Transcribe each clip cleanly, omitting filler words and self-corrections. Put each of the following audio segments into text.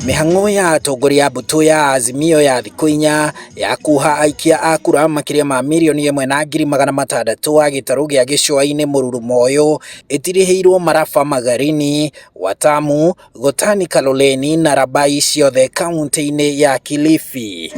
Mĩhang'o ya atongoria a mbũtũ ya Azimio ya thikũ 4 ya kuha aikia a kura makĩria ma 1,600,000 a gĩtarũ gĩa gĩcũa-inĩ mũrurumo ũyũ ĩtirihĩirwo Marafa Magarini, Watamu, Gotani Kaloleni na Rabai ciothe kaunti-inĩ ya Kilifi.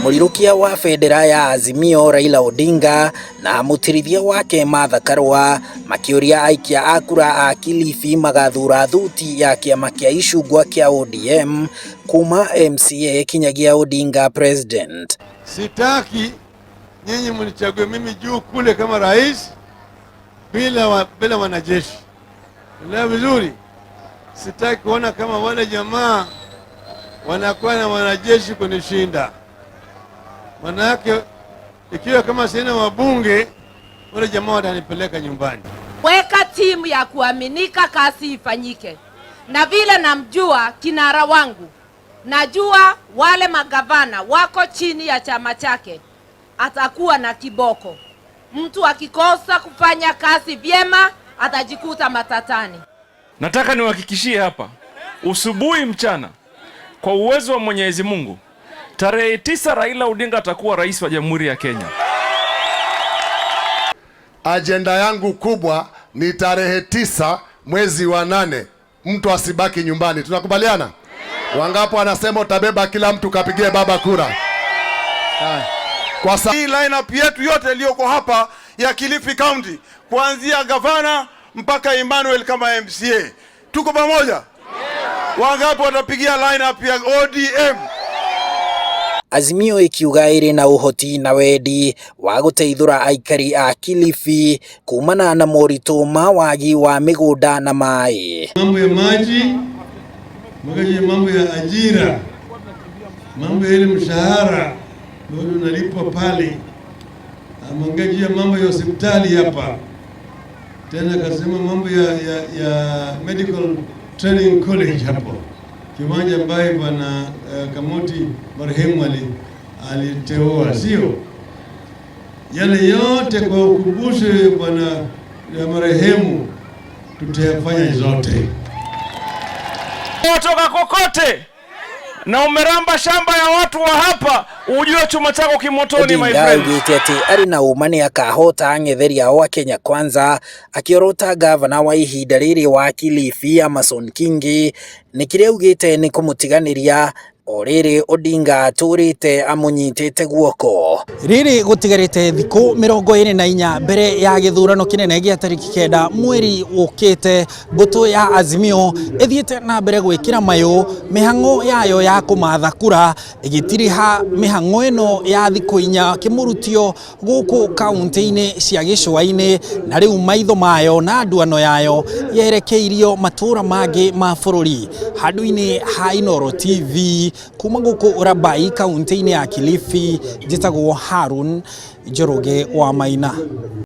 Mũrirũkia wa bendera ya Azimio Raila Odinga na mũtirithia wake Martha Karua makĩũria aikia a kura a Kilifi magathura thuti ya kĩama kĩa icungwa kĩa ODM kuma MCA kinyagia Odinga president. Sitaki nyinyi mnichague mimi juu kule kama rais bila wanajeshi. Elewa vizuri. Sitaki kuona kama wale jamaa wanakuwa na wanajeshi kunishinda. Manake ikiwa kama sina wabunge, wale jamaa watanipeleka nyumbani. Weka timu ya kuaminika, kazi ifanyike. Na vile namjua kinara wangu, najua wale magavana wako chini ya chama chake, atakuwa na kiboko. Mtu akikosa kufanya kazi vyema atajikuta matatani. Nataka niwahakikishie hapa usubuhi mchana, kwa uwezo wa Mwenyezi Mungu, tarehe 9 Raila Odinga atakuwa rais wa Jamhuri ya Kenya. Ajenda yangu kubwa ni tarehe 9 mwezi wa 8, mtu asibaki nyumbani. Tunakubaliana? Wangapo anasema utabeba kila mtu kapigie baba kura. Kwa hii lineup yetu yote iliyoko hapa ya Kilifi County kuanzia gavana mpaka Emmanuel kama MCA, tuko pamoja? Wangapi watapigia lineup ya ODM? Azimio ikiuga ĩrĩ na ũhoti na wendi wa gũteithũra aikari a Kilifi kumana na moritũ ma wagi wa mĩgũnda na maĩ. Mambo ya maji, mambo ya ajira, mambo ya ile mshahara ndio unalipwa pale, ameongea mambo ya hospitali hapa tena, akasema mambo ya medical training college hapo kiwanja ambaye bwana Kamoti marehemu aliteua, sio yale yote kwa ukumbusho bwana ya marehemu, tutayafanya zote. Kutoka kokote na umeramba shamba ya watu wa hapa, ujue chuma chako kimotoni, my Odinga friend. augĩte atĩ arĩ na ũma nĩ akahota ang'etheri ao a Kenya Kwanza, akĩorota gavana wa ihinda rĩrĩ wa Kilifi Amason Kingi nĩ kĩrĩa augĩte nĩ kũmũtiganĩria o rĩrĩ Odinga atũrĩte amũnyitĩte guoko. Rĩrĩ gũtigarĩte thikũ 24 mbere ya gĩthurano kĩnene gĩa tarĩki 9 mweri ũkĩte, mbũtũ ya Azimio ĩthiĩte na mbere gwĩkĩra mayũ mĩhang'o yayo ya kũmatha kura, ĩgĩtiriha mĩhang'o ĩno ya thikũ 4 kĩmũrutio gũkũ kaunti-inĩ cia gĩcũa-inĩ, na rĩu maitho mayo na nduano yayo yerekeirio matũra mangĩ ma bũrũri. Handũ-inĩ ha Inooro TV kuma gũkũ Rabai kaunti-inĩ ya Kilifi, njĩtagwo Harun Njoroge wa Maina.